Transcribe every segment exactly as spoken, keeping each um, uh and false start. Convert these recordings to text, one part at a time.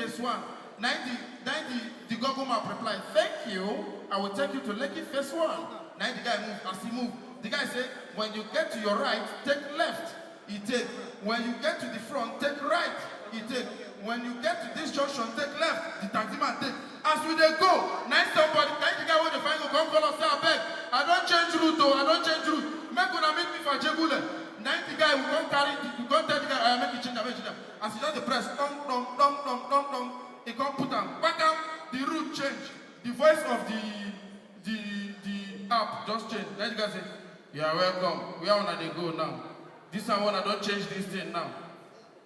Phase one. Na the, na the, the Google Map reply, "Thank you. I will take you to Lekki Phase one." Na the guy move. As he move, the guy say, "When you get to your right, take left." He take. "When you get to the front, take right." He take. "When you get to this junction, take left." The taxi man take. As we dey go, na somebody, na the guy wey dey find go come call us say, "Abeg, I don change route o, I don change route. Make una meet me for Ajegunle." Na the guy we come carry, we come tell the guy, "Oya, make you change am, make you change am." As he just dey press, dong, dong, dong, dong, dong, dong, he come put am, kpakam, the route change. The voice of the, the, the app just change. Na the guy say, "You are welcome. Where una dey go now? This one, una don change this thing now."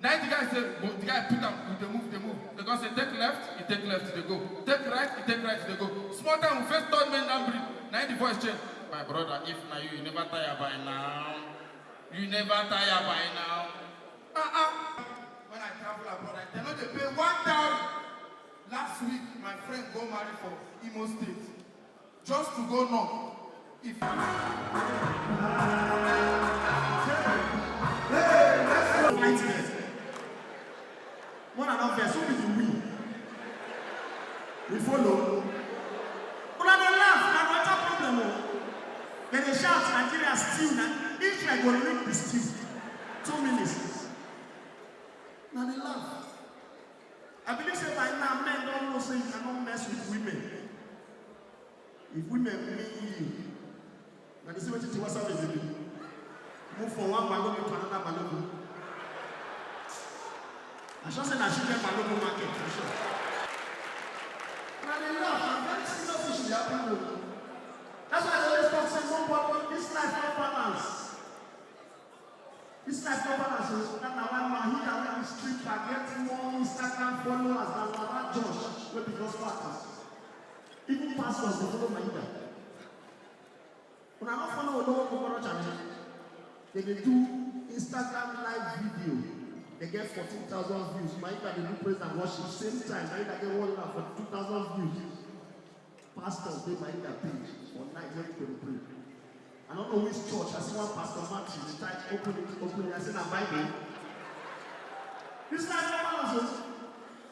Na the guy say, but the guy put am, we dey move, dey move. They come say, "Take left," he take left, dey go. "Take right," he take right, dey go. Small time, we first turn main land bridge. Na the voice change. "My brother, if na you, you never tire by now. You never tire by now." Ah, ah. When I travel abroad, I tell no dey pay one dowry. Last week, my friend go marry for Imo State. Just to go knock. If Fight them. One another verse, who be the we? We follow. Una dey laugh, na water problem o. Dem dey shout, "Nigeria steal na, Israel go lick the steal." Two minutes. Una dey laugh. I believe say by now men don know say you cannot mess with women. If women mean you, na the same thing Tiwa Savage dey do. Move from one Balogun to another Balogun. I sure say na she get Balogun market, I sure. Una dey laugh, na very serious issue dey happen o. That's why I dey always talk say nobody, this life no balance. This life no balance o. That na why Mahida wey be stripper get more Instagram followers than Baba Josh wey be gospel artist. Even pastors dey follow Mahida. Una no follow Olowo Kokoro channel? Dem dey do Instagram live video. Dem get fourteen thousand views. Mahida dey do praise and worship. Same time, Mahida get one lakh forty-two thousand views. Pastors dey Mahida page for night when people dey pray. I no know which church. I see one Pastor Matthew, the type, open it, open it. I say, "Na Bible." This life no balance o.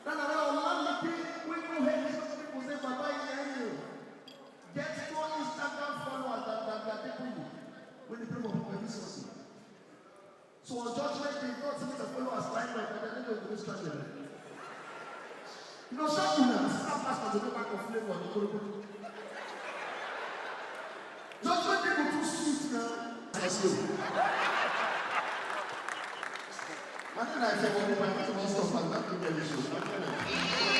That's why Olamide wey no head, people say, "Baba, you hear you." Get more Instagram followers than, than, than people wey dey pray for people every Sunday. So on Judgment Day, God say make dem follow us line by line, dem no go struggle. You know, shock una, this is how pastor go make back of flavor on the Ikorodu. Judgment Day go too sweet now. Bless you. I think I say one thing, I think I must stop and not do the show.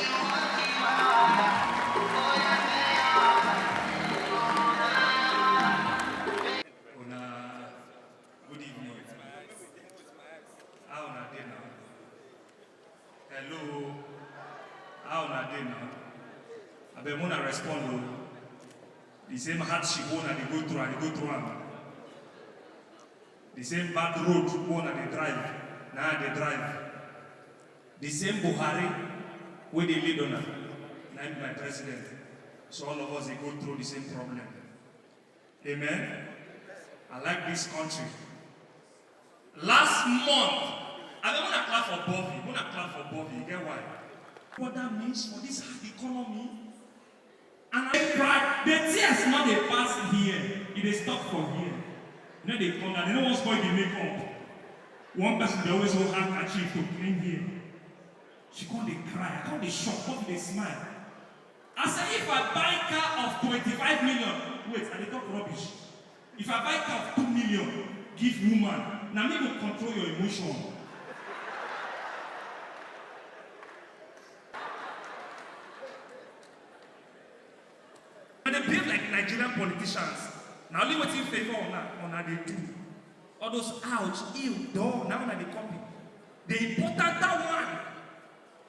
Una, good evening. How una dey now? Hello. How una dey now? Abeg, una respond o. The same hardship wey una dey go through, I dey go through am. The same bad road wey una dey drive, na I dey drive. The same Buhari wey dey lead una, na im be my president. So all of us dey go through the same problem. Amen. I like this country. Last month, I mean, una clap for Bobby, una clap for Bobby, you get why? What that means for this hard economy? And I cry, the tears no dey pass here, e dey stop for here. You know they come down, they no wan spoil the makeup. One person dey always hold handkerchief to clean here. She come dey cry, I come dey shock, come dey smile. I say if I buy car of twenty-five million, wait, I dey talk rubbish. If I buy car of two million, give woman, na me go control your emotion. And they behave like Nigerian politicians. Na only wetin favor una, una dey do. All those ouch, ew, door, na una dey copy. The important one,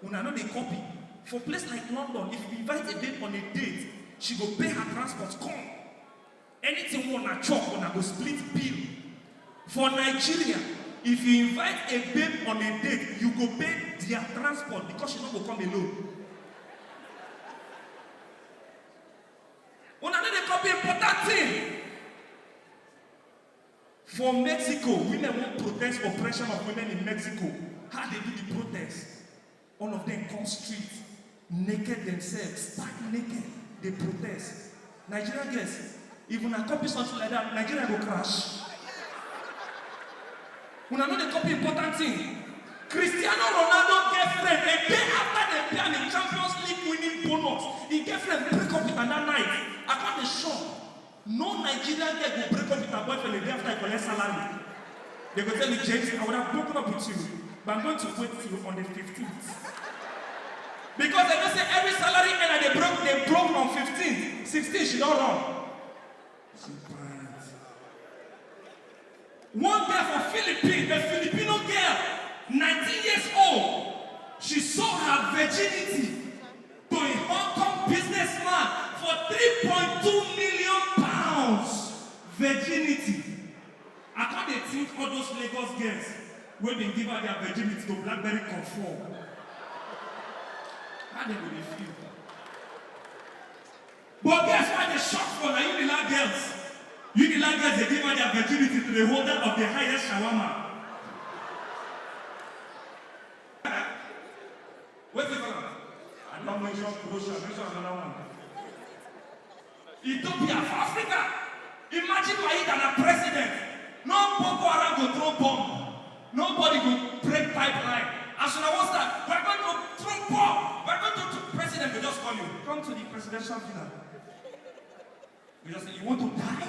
una no dey copy. For place like London, if you invite a babe on a date, she go pay her transport, come. Anything wey una chop, una go split bill. For Nigeria, if you invite a babe on a date, you go pay their transport because she no go come alone. Una no dey copy important thing. For Mexico, women wan protest oppression of women in Mexico. How they do the protest? All of them come street, naked themselves, stark naked, dey protest. Nigerian girls, if una copy something like that, Nigeria go crash. Una no dey copy important thing. Cristiano Ronaldo girlfriend, a day after dem pay am im Champions League winning bonus, im girlfriend break up with am that night. I come dey shock. No Nigerian girl go break up with her boyfriend a day after he collect salary. They go tell me, "James, I would have broken up with you, but I'm going to wait till on the fifteenth." Because they know say every salary earner dey broke, dey broke on fifteenth, sixteen, she don run. She find. One girl for Philippines, a Filipino girl, nineteen years old, she sold her virginity to a Hong Kong businessman for three point two million pounds. Virginity. I can't dey think all those Lagos girls wey been give her their virginity to Blackberry Conform. How they go dey feel? But guess what? They shock for na Unilag girls. Unilag girls, they give her their virginity to the holder of the highest shawarma. What's it called? I don't mention Croatia, mention another one. Ethiopia, for Africa. Imagine Maida na president. No Boko Haram go throw bomb. Nobody go break pipeline. As una wan start, we're going to throw bomb. We're going to, to president will just call you. Come to the presidential villa. You just say, "You want to die?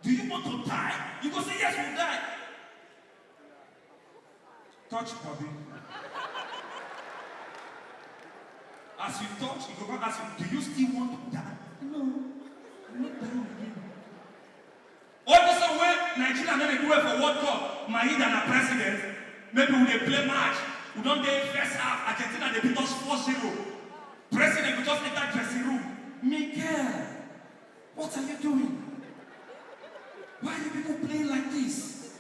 Do you want to die?" You go say, "Yes, we'll die." Touch Bobby. As you touch, you go back ask you, "Do you still want to die?" "No, I'm not dying again." All this one wey Nigeria no dey do well for World Cup, Maida na president. Maybe we dey play match, we don dey first half, Argentina dey beat us four zero. President go just enter dressing room. "Miguel, what are you doing? Why are you people playing like this?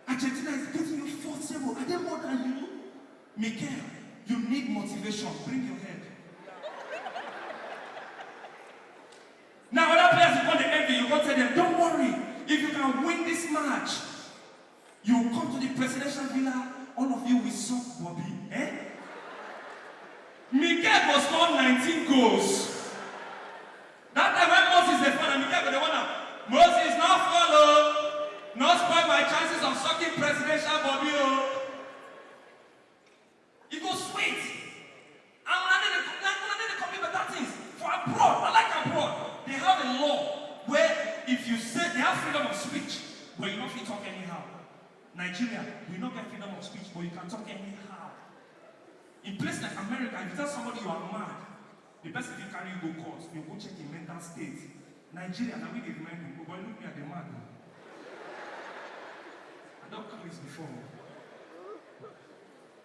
Argentina is beating you four zero. Are they more than you? Miguel, you need motivation. Bring your head." Now, other players will come dey envy you, go tell them, "Don't worry. If you can win this match, you come to the presidential villa, all of you will suck Bobby." Eh? Miguel go score nineteen goals. That time when Moses dey fall, Miguel go dey warn am, "Moses, no fall o. No spoil my chances of sucking presidential Bobby o." E go sweet. And una dey, una dey, una dey copy better things. For abroad, I like abroad. They have a law where if you say, they have freedom of speech, but you no fit talk anyhow. Nigeria, we no get freedom of speech, but you can talk anyhow. In place like America, if you tell somebody you are mad, the person fit carry you go court, you go check im mental state. Nigeria, na we dey remind you, "Oh boy, look me, I dey mad o." I don call this before.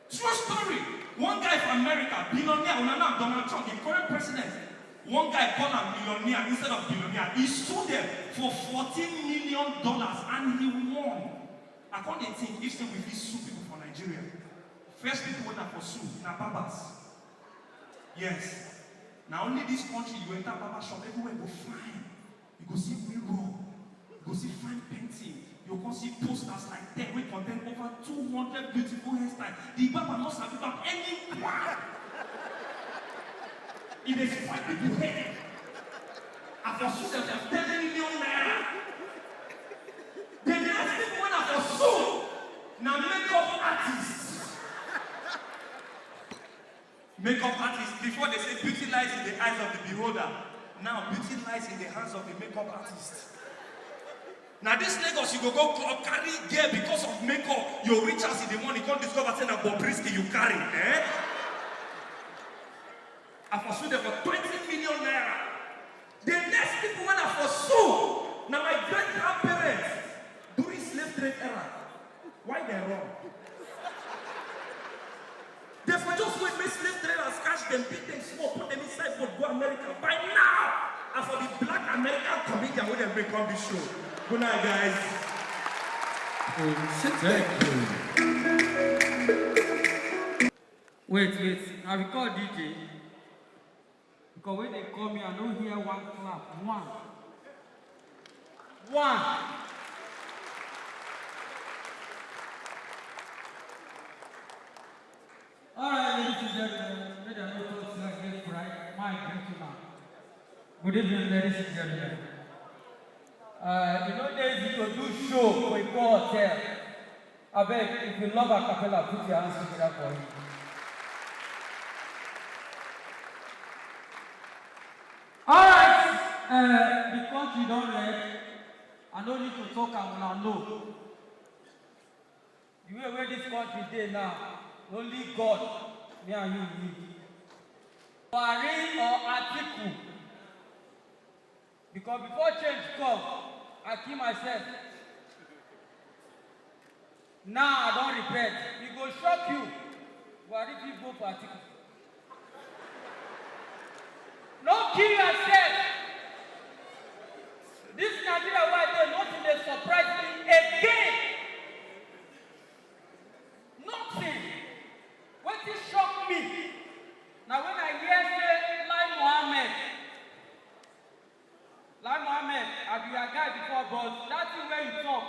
True story. One guy for America, billionaire, una know Donald Trump, the current president. One guy call am millionaire instead of billionaire. He sued them for fourteen million dollars and he won. I come dey think if say we fit sue people for Nigeria. First people wey na for sue na barbers. Yes. Na only this country you enter barber shop, everywhere go fine. You go see mirror, you go see fine painting, you go come see posters like ten wey contain over two hundred beautiful hairstyles. The barber no sabi barb any one. E dey spoil people head. I for sue them for ten million naira. Dem dey ask people wey na for sue na makeup artist. Makeup artist, before they say beauty lies in the eyes of the beholder, now beauty lies in the hands of the makeup artist. Now this Lagos, you go go club, carry gear because of makeup. You reach house in the morning, come discover say na Bobrisky you carry, eh? I for sue them for twenty million naira. The next people wey I for sue na my great grandparents during slave trade era. Why they run? They for just wait make slave traders catch them, beat them small, put them inside boat, go America. By now, I for be black American comedian wey dem bring come this show. Good night, guys. Thank you. Wait, wait. I will call D J. Because when they call me, I don't hear one clap. One. One. All right, ladies I greet una. Good evening, ladies and gentlemen. Uh, e no dey easy to do show for Eko Hotel. Abeg, if you love acapella, put your hands together for him. All right, uh, the country don red. I no need to talk am, una know. The way wey this country dey now, na only God, me and you need. Buhari or Atiku? Because before change come, I kill myself. Now I don repent. E go shock you. Buhari fit vote for Atiku. No kill yourself. This Nigeria wey I dey, nothing dey surprise me again. Nothing. Wetin shock me na when I hear say Lai Mohammed, Lai Mohammed, I be your guy before, but that thing wey you talk,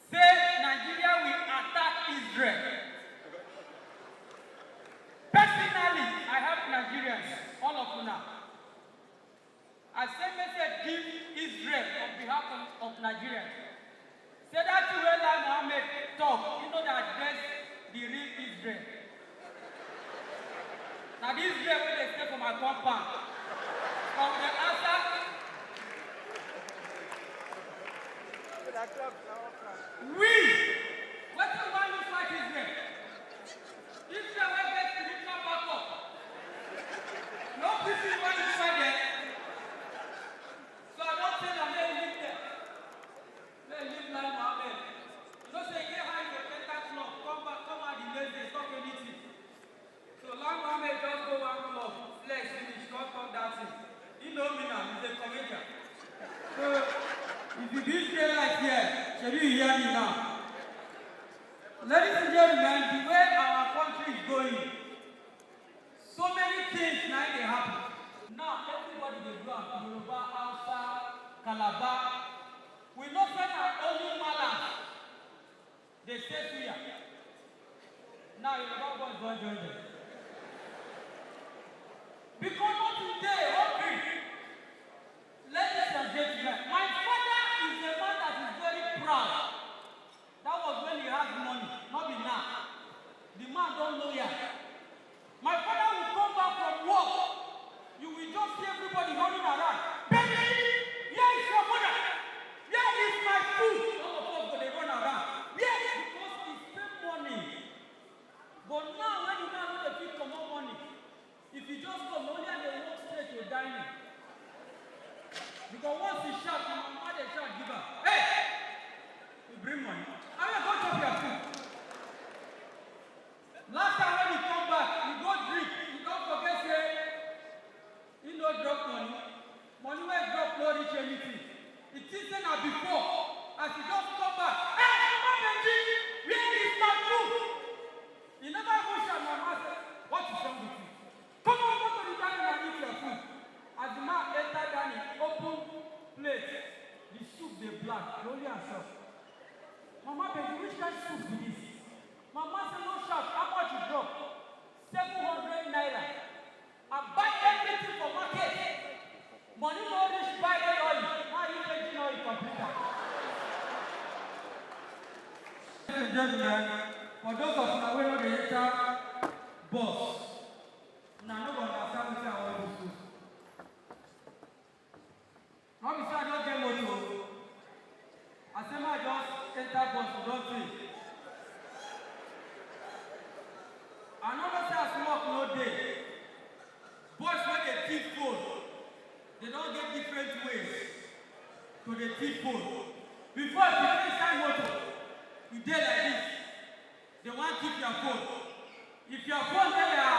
say Nigeria will attack Israel. Personally, I help Nigerians, all of una. I send message give Israel on behalf of, of Nigeria. Say that thing wey Lai Mohammed talk, you know that address the real Israel. Na the Israel wey dey stay for my compound. But we dey answer. We, wetin we wan use fight Israel? Israel wey get spiritual backup. No P C wey you find there. So I don tell am make e leave there. Make e leave Lai Mohammed. You know say e get how you go enter club, come back, come out the next day, talk anything. So Lai Mohammed just go one club, flex finish, come talk that thing. He know me now, he's a comedian. So if you be Israelite here, shebi you hear me now. Ladies and gentlemen, the way our country is going, so many things na dey happen. Now everybody dey do am. Yoruba, Hausa, Calabar. We know say na only Mallam dey stay suya. Now Yoruba boys don join them. Because nothing dey open. Ladies and gentlemen, my father is a man that is very proud. That was when he has money, not be now. The man don loyal. My father will come back from work. You will just see everybody running around. "Baby, where is your mother? Where is my food?" All of us go dey run around. Where is, because he spend money. But now when the man no dey fit comot money, if you just come, only I dey walk straight to dining. Because once he shout, my mama dey shout give am. "Hey! You bring money. I will go chop your food." Last time when he come back, he go drink. He don forget say he no drop money. Money wey drop no reach anything. He think say na before. As he just come back, "Hey, Mama Benji, where is my food?" He never even shout. My mama say, "What is wrong with you? Come on, go to the dining and eat your food." As the man enter dining, open plate, the soup dey black, na only am chop. "Mama Benji, which kind soup be this?" Mama say, "No shout, how much you drop?" "Seven hundred naira. I buy everything for market. Money no reach buy red oil. Now you take no complete am." Ladies and gentlemen, for those of una wey no dey enter bus, una no go understand wetin I wan do so. No be say I no get motor. I say make I just enter bus, you don think. I no know say as work no dey, boys wey dey thief phone, they don get different ways to dey thief phone. Before, if you dey inside motor, you dey like this, they wan thief your phone. If your phone dey your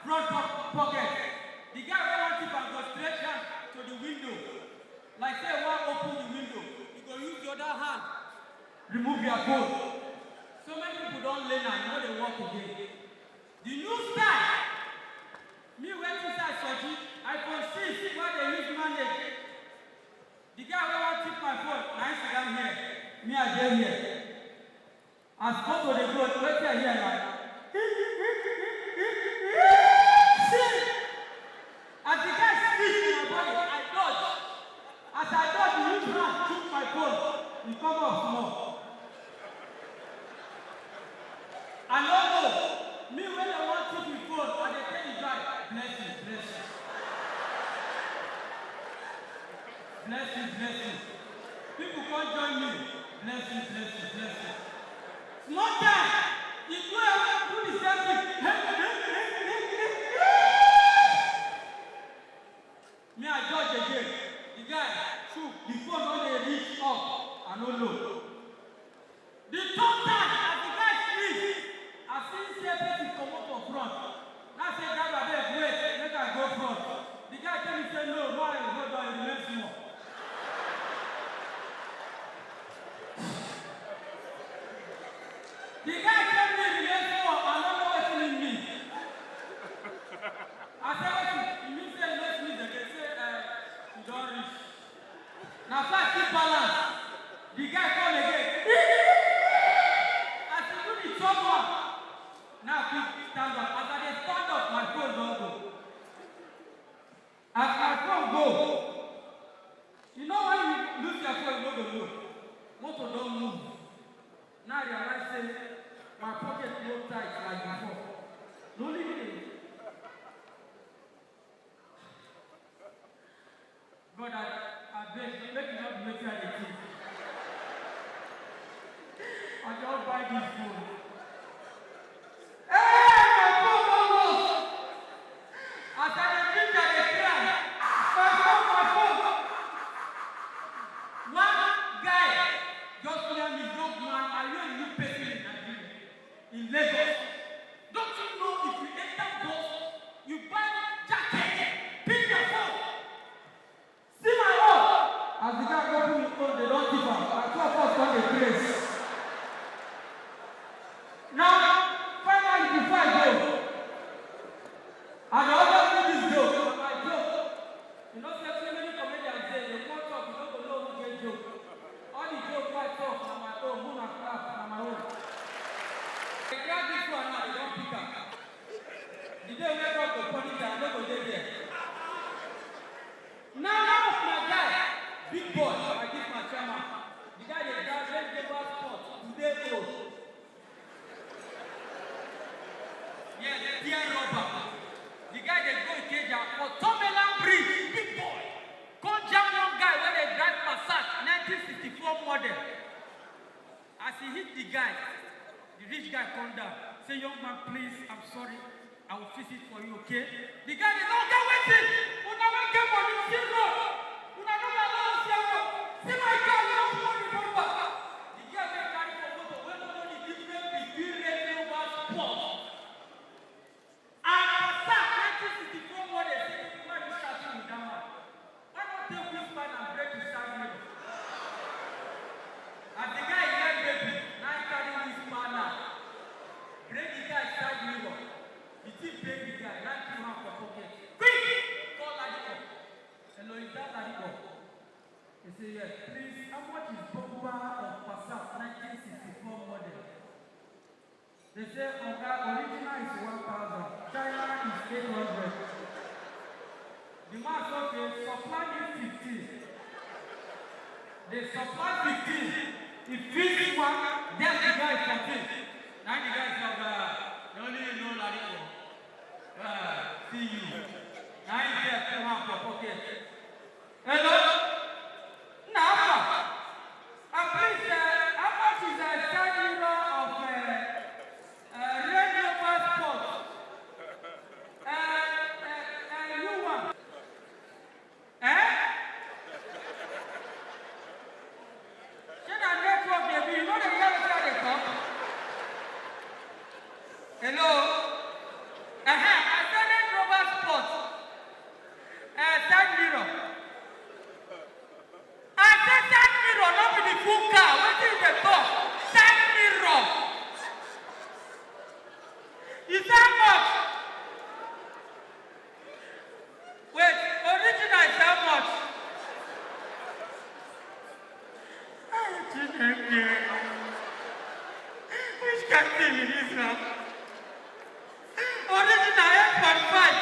front po-, pocket, the guy wey wan thief am go stretch hand to the window, like say he wan open the window. He go use the other hand remove your phone. So many people don learn am, e no dey work again. The new style, me wey think say I surgery, iPhone six wey dey use manage. The guy wey wan thief my phone, na him sit down here, me I dey here. As motor dey go, wetin I hear na, As the guy sneeze in my body, I dodge. As I dodge, he use hand chook my phone. He come off small. I no know. Me when I want to be phone, I dey tell the guy, "Bless you, bless you. Bless you, bless you." People come join me. "Bless you, bless you, bless you." Small time, he do a do the same thing. Me, I dodge again. The guy shoot, the phone don dey reach up, I no low. The third time, as the guy sneeze, I see say person comot for front. Na say, "Driver, abeg wait, make I go front." The guy tell me say, "No, no, I hold on, e remain small." The guy tell me e remain small, I no know wetin e mean. I say, "Wetin?" E mean say e no sneeze again, say, "Eh, e don reach." Na so I still balance. The guy come again. As he do the third one, now I fit stand up. As I dey stand up, my phone don go. As my phone go, you know when you lose your phone, you no go know. Motor don move. Now I realize say my pocket no tight like before. No only me. God, I, I beg, make you not do wetin I dey think. I just buy this phone. Hey, my phone don lost. As I dey drink, I dey cry. My phone, my phone. One guy just near me, young man, are you a new person in Nigeria? In Lagos. Don't you know if you enter bus, you buy jacket, pin your phone? See my own. As the guy go put him phone, they don thief am. Na two of us come dey craze. Now, finally, before I go, I dey always do this joke. Na my joke. You know say too many comedians dey, dey come talk, you no go know who get joke. All the joke wey I talk na my own, who na clap na my own. I grab this one now, they don pick am. The day wey God go punish am, I no go dey there. Now, one of my guy, big boy, I give my chairman. The guy dey drive Range Rover Sport, today old. Yes, tear rubber. The guy dey go Ikeja for Tomeland Bridge, big boy. Come jam one guy wey dey drive Passat nineteen sixty-four model. As he hit the guy, the rich guy come down. Say, "Young man, please, I'm sorry. I will fix it for you, okay?" The guy dey, "No, get wetin? Una no get money, see road. Una no dey allow us here road. See my car, you no follow the number." The girl wey carry for motor, wey no know the difference between Range Rover Sport and Passat nineteen sixty-four model, say, "Why you shouting with that man? Why not take wheelbarrow and break his side mirror?" As the guy hear baby, na him carry wheelbarrow now. Break the guy side mirror. The thing pain the guy, na him put hand for pocket. Quick! Call Ladipo. "Hello, is that Ladipo?" He say, "Yes, please, how much is bumper of Passat nineteen sixty-four model?" They say, "Oga, original is one thousand, China is eight hundred." The man say, "Okay, supply me fifteen." They supply fifteen. He fix one, then the guy fourteen. Now the guy say, "Oga, you only know Ladipo. Ah, see you." Now he get two hand for pocket. "Hello? Na how far? Ah, please, uh, how much is a side mirror of, uh, uh, Range Rover Sport? Uh, uh, uh, new one." Eh? Shey na network dey be? You no dey hear wetin I dey talk? Hello? Uh-huh. I say Range Rover Sport. Uh, side mirror. I say side mirror, no be the full car. Wetin you dey talk? Side mirror. You say how much? Wait, original is how much? Ah, Chineke. Which kind thing is this now? Original eight point five.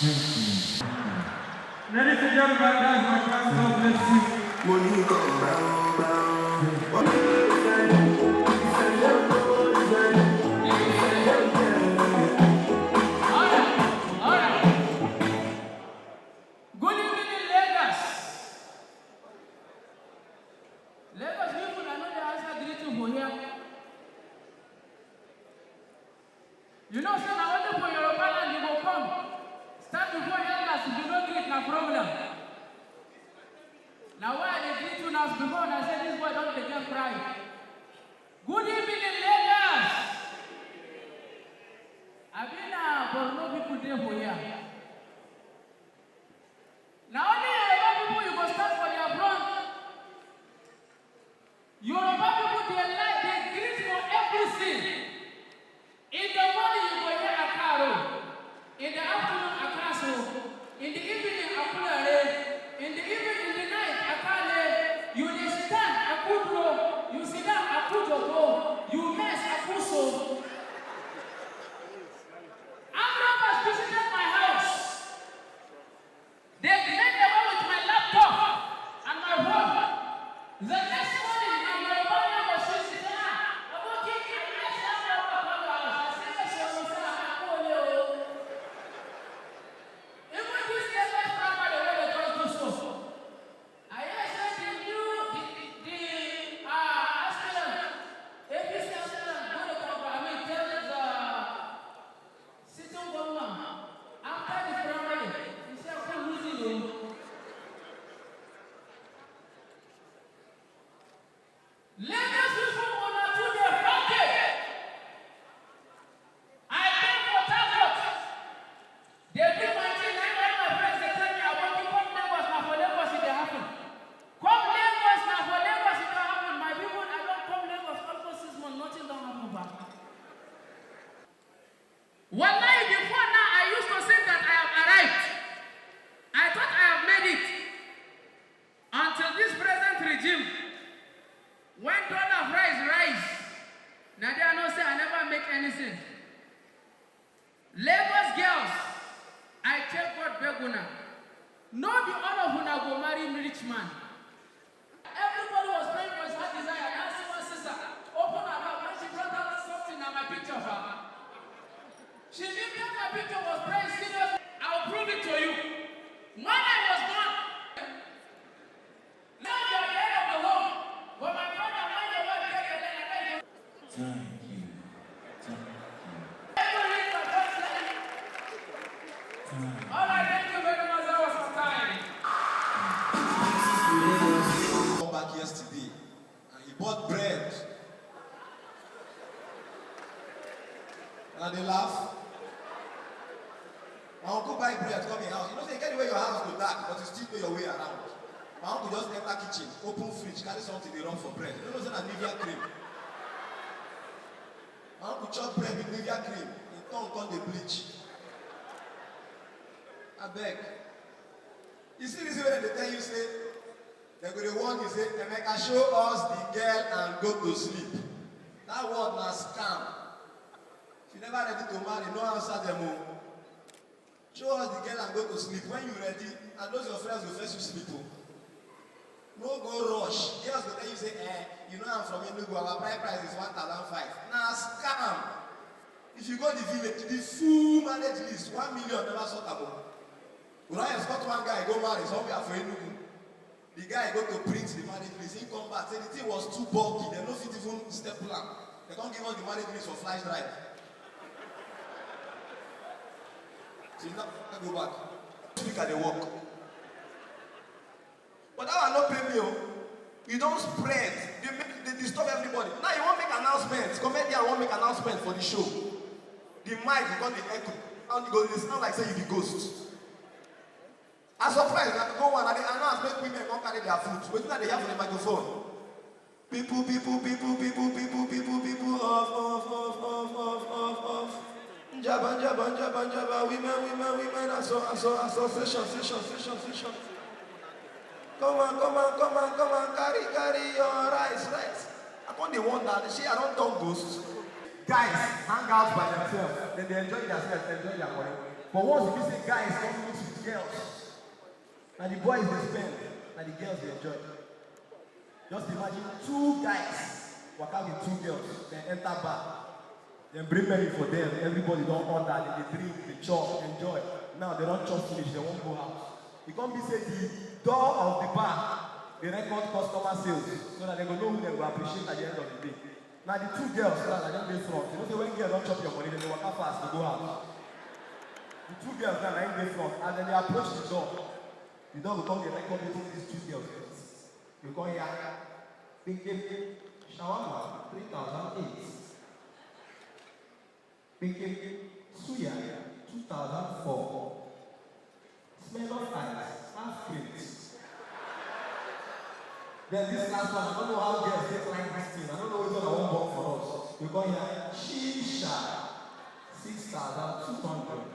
Ladies and gentlemen, that's my class. God bless you. Mo ní kọ́ báwo báwo. All right, all right. Good evening, Lagos. Lagos people, I know they answer greeting for here. You know, say na only for Yoruba land you go come, stand before elders, if you no greet, na problem. Na why I dey greet una before una say this boy don dey get pride. Good evening, Lagos. Abi na Borno people dey for here? Na only Yoruba people you go stand for their front. Yoruba people dey like, dey greet for everything. In the morning you go hear Akaro. In the afternoon Akaso. In the evening Akulare. In the evening, in the night Akale. You dey stand Akudro. You sit down Akujogo. You mess Akuso. Armed robbers visited my house. They made away with my laptop and my phone. The next morning, my Yoruba neighbor, she said, "Ah, Aboki, I met that robber come your house." I said, "Yes, sir, sir, I call you." Even this Lagos primary wey dem just do so, I hear say the new, the, the, the, uh, aspirant, A P C aspirant, go to, I mean, tell the sitting governor after the primary, he say, "I come lose it o." Lagos people, una too dey forget. I dey for Port Harcourt. Dey do my thing, na why my friends dey tell me, "Aboki, come Lagos, na for Lagos e dey happen. Come Lagos, na for Lagos e dey happen." My people, I don come Lagos almost six months, nothing don happen, ba. Wallahi, before now, I used to think that I have arrived. I thought I have made it. Until this present regime, when dollar price rise, na there I know say I never make anything. Lagos girls, I take God beg una. No be all of una go marry rich man. Everybody was praying for his heart desire. Now see one sister open her mouth, when she brought out something, na my picture for her. She lifted my picture, was praying seriously. I will prove it to you. When I was born, now you are the head of the home. But my brother, when your wife get belle, na there you Thank you. Thank you. All right, thank you very much. That was for time. Come back yesterday and he bought bread. And they laugh. My uncle buy bread come your house. You know, say, get away your house go dark, but you still pay your way around. My uncle just enter kitchen, open fridge, carry something, they run for bread. You know, say na Nivea cream. My uncle chop bread with Nivea cream. He tongue come dey bleach. I beg. You see this way they tell you, say, they go dey warn you, say, "Emeka, show us the girl and go to sleep." That word na scam. If you never ready to marry, no answer them o. Show us the girl and go to sleep. When you ready, and those your friends will first you sleep o. No go rush. Girls go tell you say, "Eh, you know I'm from Enugu, our bride price is one thousand five." Na scam. If you go the village, the full marriage list, one million never sort am o. Una expect one guy go marry somewhere for Enugu. The guy go to print the marriage list. He come back, say the thing was too bulky. They no fit even step plan. They come give us the marriage list for flash drive. Till now, I go back. Speaker dey work. But that one no pay me o. You don spread. They make, they disturb everybody. Now you wan make announcement. Comedian wan make announcement for the show. The mic go come dey echo. And e go dey sound like say you be ghost. I surprise, I go one, I dey announce make women come carry their food. Wetin I dey hear for the microphone? People, people, people, people, people, people, people, off, off, off, off, off, off, off. Njaba, njaba, njaba, njaba, women, women, women, aso, aso, aso, session, session, session, session. Come on, come on, come on, come on, carry, carry your rice, rice. I come dey wonder, shey I don turn ghost? Guys hang out by themselves, dem dey enjoy themselves, enjoy their money. But once you see guys come mix with girls, na the boys dey spend, na the girls dey enjoy. Just imagine two guys waka with two girls, dem enter bar, dem bring menu for dem, everybody don order, dem dey drink, dey chop, enjoy. Now dem don chop finish, dem wan go house. E come be say the door of the bar dey record customer sales so that dem go know who dem go appreciate at the end of the day. Na the two girls now, na dem dey front. You know say when girl don chop your money, dem dey waka fast to go house. The two girls now, na im dey front. As dem dey approach the door, the door go come dey record wetin these two girls get. You come hear, "Pikin, shawarma, three thousand eight. Pikin, suya, two thousand four. Smirnoff Ice, half crate." Then this last one, I don't know how girls take like this thing. I don't know whether I won't work for us. You come here, shisha, six thousand two hundred.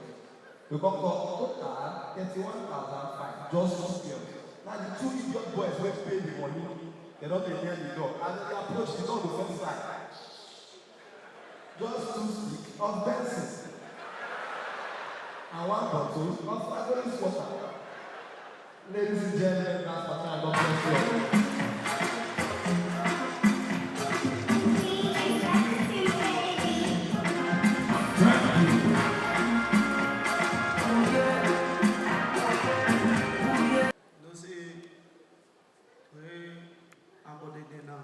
You come call total thirty-one thousand five, just two girls. Now the two idiot boys wey pay the money, dem don dey near the door. As dem dey approach, the door go first slide. Just two stick of Benson and one bottle of Agoris water. Ladies and gentlemen, that's for time. God bless you. You know say, wey Abode dey now,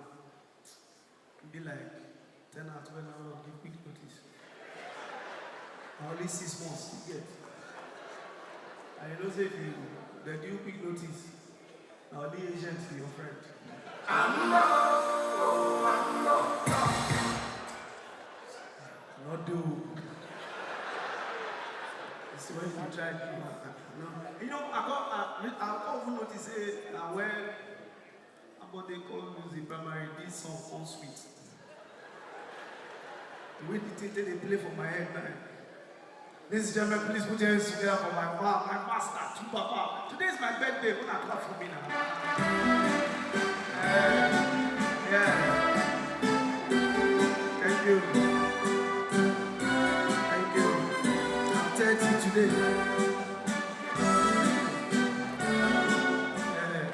e be like ten ant wey landlord give quick notice. Na only six months e get. And you know say if you dey do quick notice, na only agent be your friend. No do. It's when you try to do matter. No. You know, I come, I, I come even notice say na when Abode come use the primary, this song come sweet. The way the thing take dey play for my head now. Ladies and gentlemen, please put your hands together for my ma-, my master, Two Baba. Today is my birthday. Una clap for me now. Eh, yeah. Thank you. Thank you. I'm thirty today. Eh,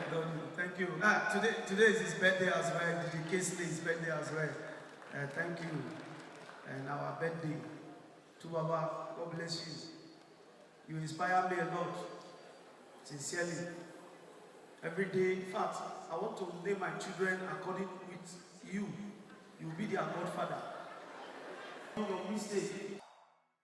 thank you. Ah, today, today is his birthday as well. Didi Kingsley, his birthday as well. Eh, thank you. And our birthday. Two Baba, God bless you. You inspire me a lot. Sincerely. Every day, in fact, I want to name my children according with you. You be their godfather. Your mistake.